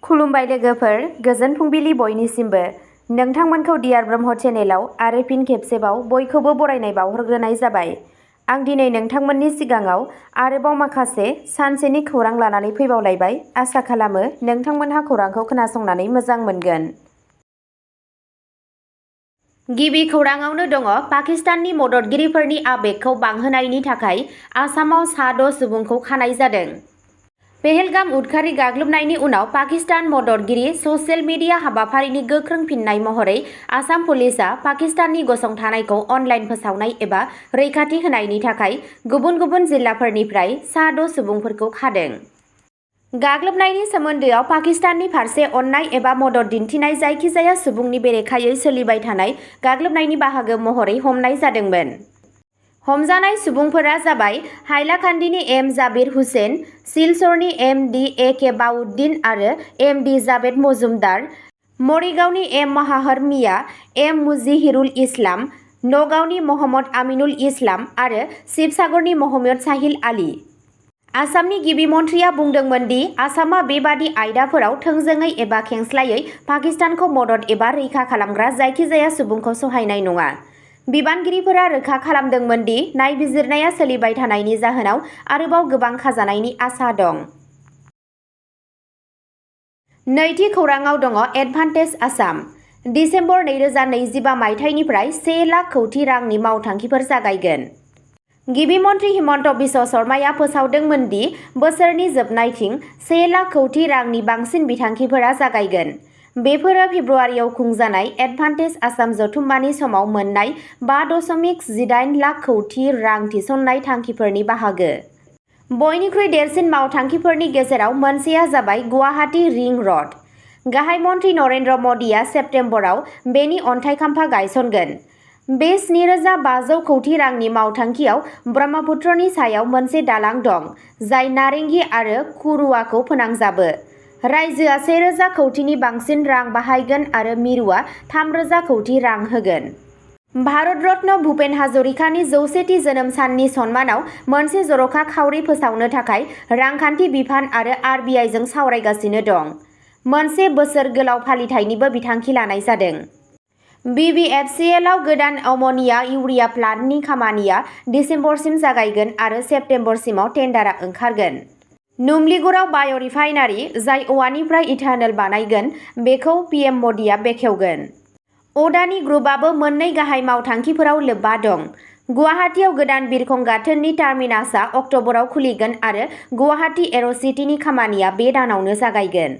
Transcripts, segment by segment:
खुलुमबाय लोगोफोर, गोजोन फुंबिलि बयनिसिमबो। नोंथांमोनखौ डियार ब्रह्म चेनेलाव आरो फिन खेबसेबाव बयखौबो बरायनाय बावहरग्रोनाय जाबाय। आं दिनै नोंथांमोननि सिगाङाव आरोबाव माखासे सानसेनि खौरां लानानै फैबावलायबाय। आसा खालामो नोंथांमोनहा खौरांखौ खोनासंनानै मोजां मोनगोन। गिबि खौराङावनो दङ पाकिस्ताननि मददगिरिफोरनि आबेगखौ बांहोनायनि थाखाय आसामाव सा 6 सुबुंखौ खानाय जादों। पहेलगाम उदखारि गाग्लोबनायनि उनाव पाकिस्तान मददगिरि ससियेल मिडिया हाबाफारिनि गोख्रों फिननाय महरै आसाम पुलिसआ पाकिस्ताननि गसंथानायखौ अनलाइन फोसावनाय एबा रैखाथि होनायनि थाखाय गुबुन गुबुन जिल्लाफोरनिफ्राय सा 6 सुबुंफोरखौ खादों। गाग्लोबनायनि सोमोन्दोआव पाकिस्ताननि फारसे अननाय एबा मदद दिन्थिनाय जायखिजाया सुबुंनि बेरेखायै सोलिबाय थानाय गाग्लोबनायनि बाहागो महरै हमनाय जादोंमोन। हमजानाय सुबुंफोरा जाबाय हाइलाकान्दिनि एम जाबिर हुसैन, सिलचरनि M D A K Bauddin आरो एम डि जावेद मजुमदार, मरिगावनि एम महाहर मिया, एम मुजिहिरुल इस्लाम, नगावनि महम्मद आमिनुल इस्लाम आरो शिबसागरनि महम्मद साहिल आली। आसामनि गिबि मन्थ्रिया बुंदोंमोन दि आसामा बेबादि आयदाफोराव थोंजोङै एबा खेंस्लायै पाकिस्तानखौ मदद एबा रैखा खालामग्रा जायखिजाया सुबुंखौ सहायनाय नङा। बिबानगिरिफोरा रोखा खालामदोंमोन दि नायबिजिरनाया सोलिबाय थानायनि जाहोनाव आरोबाव गोबां खाजानायनि आसा दं। नैथि खौराङाव दङ एडभान्टेज आसाम। दिसेम्बर 2025 मायथाइनिफ्राय 1 लाख कौटि रांनि मावथांखिफोर जागायगोन। गिबि मन्थ्रि हिमन्त बिश्व शर्माया फोसावदोंमोन दि बोसोरनि जोबनायथिं 1 लाख कौटि रांनि बांसिन बिथांखिफोरा जागायगोन। बेफोरो फेब्रुवारियाव खुंजानाय एडभान्टेज आसाम जथुम्मानि समाव मोन्नाय 5.18 लाख कौटि रां थिसननाय थांखिफोरनि बाहागो। बयनिख्रुइ देरसिन मावथांखिफोरनि गेजेराव मोनसेया जाबाय गुवाहाटी रिं रड। गाहाय मन्थ्रि नरेन्द्र मदिया सेप्तेम्बराव बेनि अन्थाइ खाम्फा गायसनगोन। बे 7,500 कौटि रांनि मावथांखियाव ब्रह्मपुत्रनि सायाव मोनसे दालां दं, जाय नारेंगी आरो कुरुआखौ फोनांजाबो। रायजोआ 1,000 कौटिनि बांसिन रां बाहायगोन आरो मिरुआ 3,000 कौटि रां होगोन। भारत रत्न भुपेन हाजरिकानि 100थि जोनोम साननि सन्मानाव मोनसे जर'खा खाउरि फोसावनो थाखाय रांखान्थि बिफान आरो RBIजों सावरायगासिनो दं। मोनसे बोसोर गोलाव फालिथायनिबो बिथांखि लानाय जादों। BBFCLआव गोदान अमोनिया इउरिया प्लान्टनि खामानिया दिसेम्बरसिम जागायगोन आरो सेप्तेम्बरसिमाव टेन्डारआ ओंखारगोन। नुमलीगड़आव बाय'रिफाइनारि, जाय औवानिफ्राय इथानल बानायगोन, बेखौ PM मदिया बेखेवगोन। अदानि ग्रुपआबो मोननै गाहाय मावथांखिफोराव लोब्बा दं। गुवाहाटीआव गोदान बिरखं गाथोननि टार्मिनासआ अक्ट'बराव खुलिगोन आरो गुवाहाटी एर'सिटिनि खामानिया बे दानावनो जागायगोन।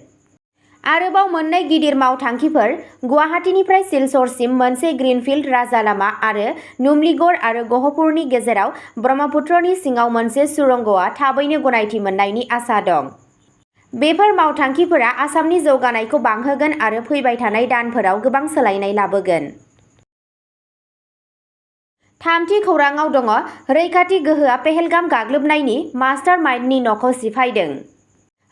आरोबाव मोननै गिदिर मावथांखिफोर, गुवाहाटीनिफ्राय सिलचरसिम मोनसे ग्रिनफिल्ड राजा लामा आरो नुमलीगड़ आरो गहपुरनि गेजेराव ब्रह्मपुत्रनि सिङाव मोनसे सुरंगआ थाबैनो गनायथि मोननायनि आसा दं। बेफोर मावथांखिफोरा आसामनि जौगानायखौ बांहोगोन आरो फैबाय थानाय दानफोराव गोबां सोलायनाय लाबोगोन। थामथि खौराङाव दङ रैखाथि गोहोआ पहेलगाम गाग्लोबनायनि मास्टार माइन्डनि न'खौ सिफायदों।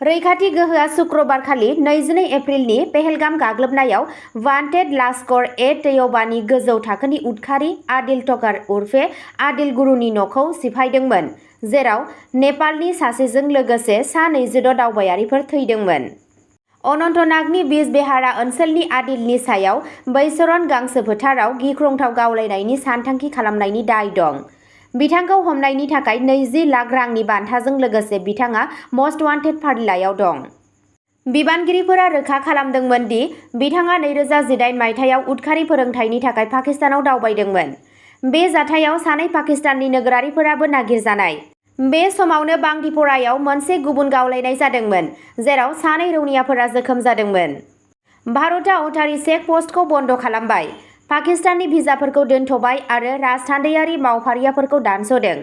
रैखाथि गोहोआ शुक्रबारखालि 22 एप्रिलनि पहेलगाम गाग्लोबनायाव वान्टेड लश्कर-ए-तैयबानि गोजौ थाखोनि उदखारि आदिल टकार उर्फे आदिल गुरुनि न'खौ सिफायदोंमोन, जेराव नेपालनि सासेजों लोगोसे सा 26 दावबायारिफोर थैदोंमोन। अनन्तनागनि बिजबेहारा ओनसोलनि आदिलनि सायाव बैसरन गांसो फोथाराव गिख्रंथाव गावलायनायनि सानथांखि खालामनायनि दाय दं। बिथांखौ हमनायनि थाखाय 20 लाख रांनि बान्थाजों लोगोसे बिथाङा मस्ट वान्टेड फारिलाइयाव दं। बिबानगिरिफोरा रोखा खालामदोंमोन दि बिथाङा 2018 मायथाइयाव उदखारि फोरोंथायनि थाखाय पाकिस्तानाव दावबायदोंमोन। बे जाथायाव सानै पाकिस्ताननि नोगोरारिफोराबो नागिरजानाय। बे समावनो बांदीपरायाव मोनसे गुबुन गावलायनाय जादोंमोन, जेराव सानै रौनियाफोरा जोखोम जादोंमोन। भारतआ अटारी चेक पस्टखौ बन्द खालामबाय, पाकिस्ताननि भिसाफोरखौ दोनथ'बाय आरो राजथान्दैयारि मावफारियाफोरखौ दानस'दों।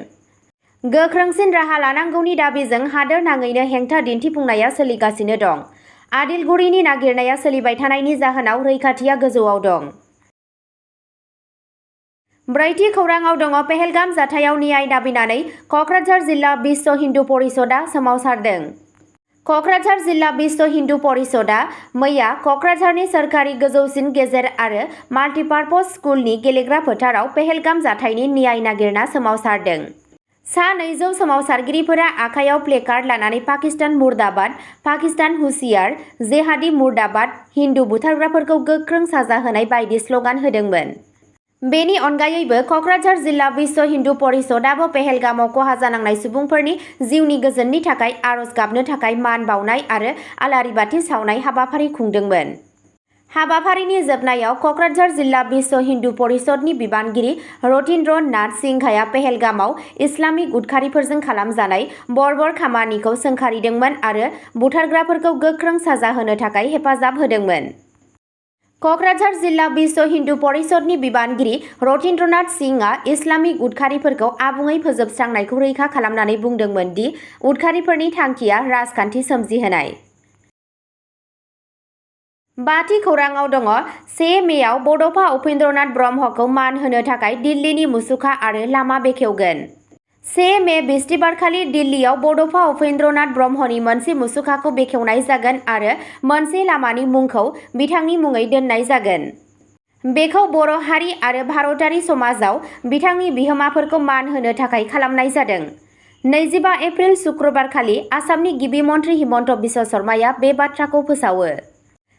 गोख्रोंसिन राहा लानांगौनि दाबिजों हादोर नाङैनो हेंथा दिन्थिफुंनाया सोलिगासिनो दं। आदिल गुरिनि नागिरनाया सोलिबाय थानायनि जाहोनाव रैखाथिया गोजौआव दं। ब्रैथि खौराङाव दङ पहेलगाम जाथायाव न्याय दाबिनानै क'क्राझार जिल्ला बिश्व हिन्दु परिषदआ सोमावसारदों। क'क्राझार जिल्ला बिश्व हिन्दु परिषदआ मैया क'क्राझारनि सोरखारि गोजौसिन गेजेर आरो माल्टिपार्पज स्कुलनि गेलेग्रा फोथाराव पहेलगाम जाथायनि न्याय नागिरना सोमावसारदों। सा 200 सोमावसारगिरिफोरा आखायाव प्लेकार्ड लानानै पाकिस्तान मुर्दाबाद, पाकिस्तान हुसियार, जेहादी मुर्दाबाद, हिन्दु बुथारग्राफोरखौ गोख्रों साजा होनाय बायदि स्लगान होदोंमोन। बेनि अनगायैबो कक्राझार जिल्ला विश्व हिन्दु परिषदाबो पहेलगामाव खहा जानांनाय सुबुंफोरनि जिउनि गोजोननि थाखाय आरज गाबनो थाखाय मान बावनाय आरो आलारि बाथि सावनाय हाबाफारि खुंदोंमोन। हाबाफारिनि जोबनायाव कक्राझार जिल्ला विश्व हिन्दु परिषदनि बिबानगिरि रतीन्द्र नाथ सिंघाया पहेलगामाव इस्लामिक उदखारिफोरजों खालामजानाय बर्बर खामानिखौ सोंखारिदोंमोन आरो बुथारग्राफोरखौ गोख्रों साजा होनो थाखाय हेफाजाब होदोंमोन। कक्राझार जिल्ला विश्व हिन्दु परिषदनि बिबानगिरि रतीन्द्रनाथ सिंहआ इस्लामिक उदखारिफोरखौ आबुङै फोजोबस्रांनायखौ रैखा खालामनानै बुंदोंमोन दि उदखारिफोरनि थांखिया राजखान्थि सोमजिहोनाय। बाथि खौराङाव दङ 1 मेआव बड'फा उपेन्द्रनाथ ब्रह्मखौ मान होनो थाखाय दिल्लीनि मुसुखा आरो लामा बेखेवगोन। 1 मे बिस्तिबारखालि दिल्लीयाव बड'फा उपेन्द्रनाथ ब्रह्मनि मोनसे मुसुखाखौ बेखेवनाय जागोन आरो मोनसे लामानि मुंखौ बिथांनि मुङै दोननाय जागोन। बेखौ बर' हारि आरो भारतारि समाजाव बिथांनि बिहोमाफोरखौ मान होनो थाखाय खालामनाय जादों। 25 एप्रिल शुक्रबारखालि आसामनि गिबि मन्थ्रि हिमन्त बिश्व शर्माया बे बाथ्राखौ फोसावो।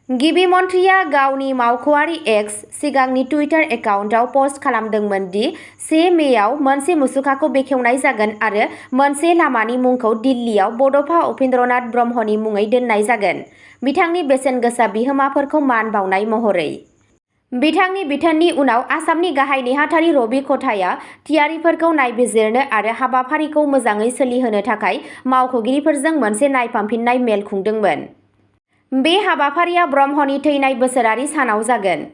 गिबि मन्थ्रिया गावनि मावख'आरि एक्स सिगांनि टुइटार एकाउन्टआव पस्ट खालामदोंमोन दि 1 मेआव मोनसे मुसुखाखौ बेखेवनाय जागोन आरो मोनसे लामानि मुंखौ दिल्लीयाव बड'फा उपेन्द्रनाथ ब्रह्मनि मुङै दोननाय जागोन, बिथांनि बेसेन गोसा बिहोमाफोरखौ मान बावनाय महरै। बिथांनि बिथोननि उनाव आसामनि गाहाय नेहाथारि रबि खथाया थियारिफोरखौ नायबिजिरनो आरो हाबाफारिखौ मोजाङै सोलिहोनो थाखाय मावख'गिरिफोरजों मोनसे नायफामफिननाय मेल खुंदोंमोन। बे हाबाफारिया ब्रह्मनि थैनाय बोसोरारि सानाव जागोन।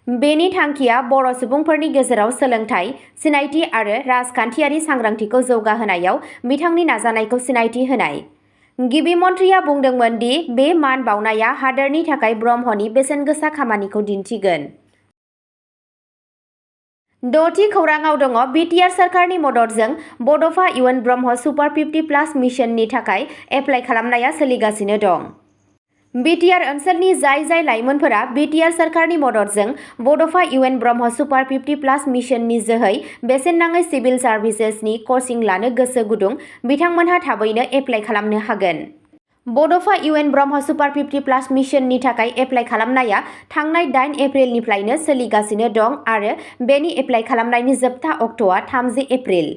बेनि थांखिया बर' सुबुंफोरनि गेजेराव सोलोंथाइ, सिनायथि आरो राजखान्थियारि सांग्रांथिखौ जौगाहोनायाव बिथांनि नाजानायखौ सिनायथि होनाय। गिबि मन्थ्रिया बुंदोंमोन दि बे मान बावनाया हादोरनि थाखाय ब्रह्मनि बेसेनगोसा खामानिखौ दिन्थिगोन। 6थि खौराङाव दङ बिटिआर सरकारनि मददजों बड'फा इउएन ब्रह्म सुपार 50+ मिशननि थाखाय एप्लाइ खालामनाया सोलिगासिनो दं। बिटिआर ओनसोलनि जाय लाइमोनफोरा बिटिआर सरकारनि मददजों बड'फा इउएन ब्रह्म सुपार 50+ मिशननि जोहै बेसेन नाङै सिभिल सार्भिसेसनि कचिं लानो गोसो गुदुं, बिथांमोनहा थाबैनो एप्लाइ खालामनो हागोन। बड'फा इउएन ब्रह्म सुपार 50+ मिशननि थाखाय एप्लाइ खालामनाया थांनाय 8 एप्रिलनिफ्रायनो सोलिगासिनो दं आरो बेनि एप्लाइ खालामनायनि जोबथा अक्ट'आ 30 एप्रिल।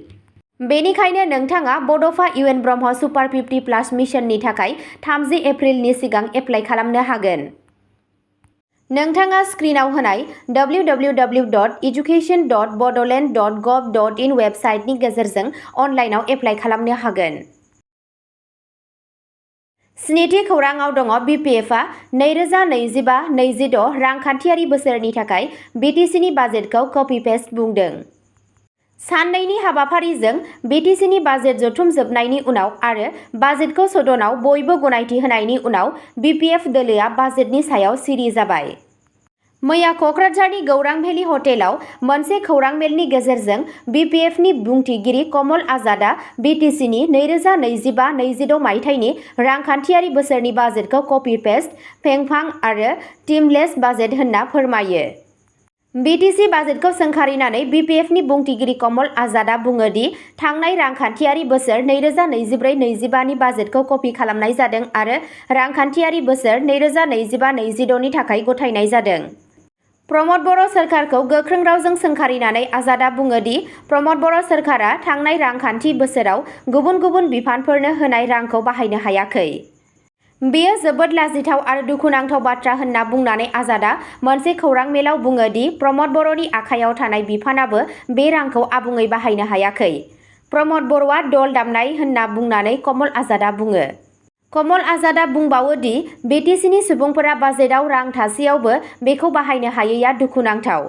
बेनिखायनो नोंथाङा बड'फा इउएन ब्रह्म सुपार 50+ मिशननि थाखाय 30 एप्रिलनि सिगां एप्लाइ खालामनो हागोन। नोंथाङा स्क्रिनाव होनाय www.education.bodoland.gov.in वेबसाइटनि गेजेरजों अनलाइनाव एप्लाइ खालामनो हागोन। 7थि खौराङाव दङ बिपिएफआ 2025-26 रांखान्थियारि बोसोरनि थाखाय बिटिसिनि बाजेटखौ कपि पेस्ट बुंदों। साननैनि हाबाफारिजों बिटिसिनि बाजेट जथुमजोबनायनि उनाव आरो बाजेटखौ सदनाव बयबो गनायथि होनायनि उनाव बिपिएफ दोलोआ बाजेटनि सायाव सिरि जाबाय। मैया कक्राझारनि गौरां भेलि हटेलाव मोनसे खौरां मेलनि गेजेरजों बिपिएफनि बुंथिगिरि कमल आजादआ बिटिसिनि 2025-26 मायथाइनि रांखान्थियारि बोसोरनि बाजेटखौ कपि पेस्ट, फेंफां आरो टीमलेस बाजेट होनना फोरमायो। बिटिसि बाजेटखौ सोंखारिनानै बिपिएफनि बुंथिगिरि कमल आजादआ बुङो दि थांनाय रांखान्थियारि बोसोर 2024-25 नि बाजेटखौ कपि खालामनाय जादों आरो रांखान्थियारि बोसोर 2025-26 नि थाखाय गथायनाय जादों। प्रमद बर' सोरखारखौ गोख्रों रावजों सोंखारिनानै आजादआ बुङो दि प्रमद बर' सोरखारा थांनाय रांखान्थि बोसोराव गुबुन बिफानफोरनो होनाय रांखौ बाहायनो हायाखै। बेयो जोबोद लाजिथाव आरो दुखुनांथाव बाथ्रा होनना बुंनानै आजादआ मोनसे खौरां मेलाव बुङो दि प्रमद बर'नि आखायाव थानाय बिफानाबो बे रांखौ आबुङै बाहायनो हायाखै। प्रमद बर'आ दल दामनाय होनना बुंनानै कमल आजादआ बुङो। कमल आजादआ बुंबावो दि बिटिसिनि सुबुंफोरा बाजेटआव रां थासेयावबो बेखौ बाहायनो हायैआ दुखुनांथाव।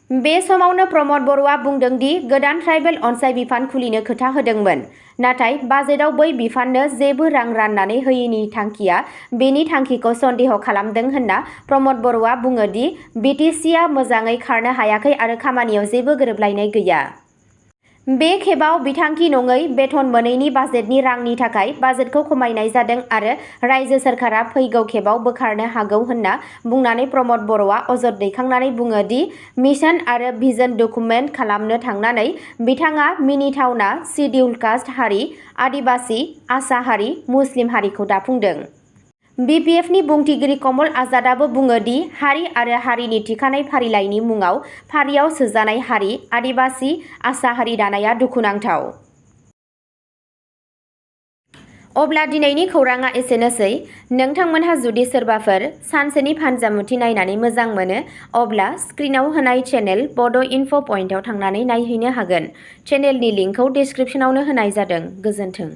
बे समावनो प्रमद बर'आ बुंदों दि गोदान ट्राइबेल अनसाइ बिफान खुलिनो खोथा होदोंमोन, नाथाय बाजेटआव बै बिफाननो जेबो रां राननानै होयैनि थांखिया बेनि थांखिखौ सन्देह खालामदों होनना प्रमद बर'आ बुङो दि बिटिसिआ मोजाङै खारनो हायाखै आरो खामानियाव जेबो गोरोबलायनाय गैया। बे खेबाव बिथांखि नङै बेथन मोनैनि बाजेटनि रांनि थाखाय बाजेटखौ खमायनाय जादों आरो रायजो सोरखारा फैगौ खेबाव बोखारनो हागौ होनना बुंनानै प्रमद बर'आ अजद दैखांनानै बुङो दि मिशन आरो भिजन डकुमेन्ट खालामनो थांनानै बिथाङा मिनिथावना सिडिउल कास्ट हारि, आदिबासि, आसा हारि, मुस्लिम हारिखौ दाफुंदों। BPFनि बुंथिगिरि कमल आजादाबो बुङो दि हारि आरो हारिनि थिखानाय फारिलाइनि मुङाव फारियाव सोजानाय हारि, आदिबासि, आसा हारि दानाया दुखुनांथाव। अब्ला दिनैनि खौराङा एसेनोसै। नोंथांमोनहा जुदि सोरबाफोर सानसेनि फानजामुथि नायनानै मोजां मोनो अब्ला स्क्रिनाव होनाय चेनेल बड' इनफ' पइन्टआव थांनानै नायहैनो हागोन। चेनेलनि लिंकखौ डिस्क्रिप्शनावनो होनाय जादों। गोजोन्थों।